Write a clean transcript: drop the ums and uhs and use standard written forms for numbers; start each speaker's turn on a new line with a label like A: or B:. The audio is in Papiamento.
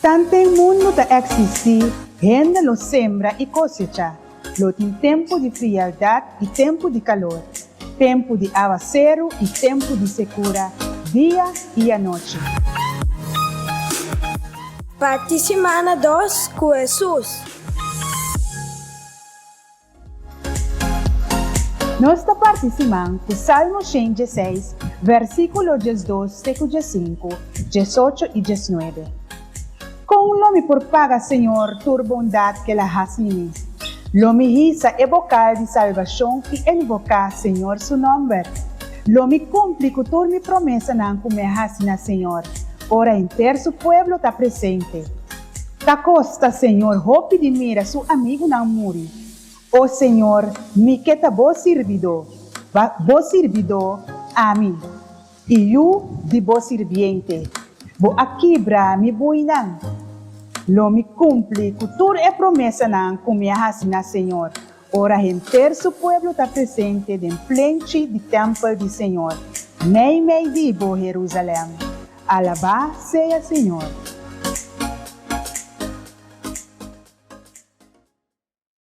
A: Tanten mundu ta eksistí, hende lo sembra i kosechá. Lo tin tempu di frialdat i tempu di kalor, tempu di awaseru i tempu di sekura, dia i anochi.
B: Parti simana dos ku Hesus.
A: Nos ta parti siman ku Salmo 116, versíkulo 12 te ku 15, 18 i 19. Kon lo mi por paga Señor tur bondat ku el a hasi mi? Lo mi hisa e bokal di salbashon i invoká Señor su nòmber. Lo mi kumpli ku tur mi promesanan ku mi a hasi na Señor, ora henter su pueblo ta presente. Ta kosta Señor hopi di mira su amigunan muri. O Señor, mi ke ta bo sirbidó, bo sirbidó, ami, i yu di bo sirbiente. Bo a kibra mi buinan. Lo mi kumpli ku tur e promesanan ku mi a hasi na Señor, ora henter su pueblo ta presente den plenchi di tèmpel di Señor, meimei di bo, Herusalèm. Alabá sea Señor!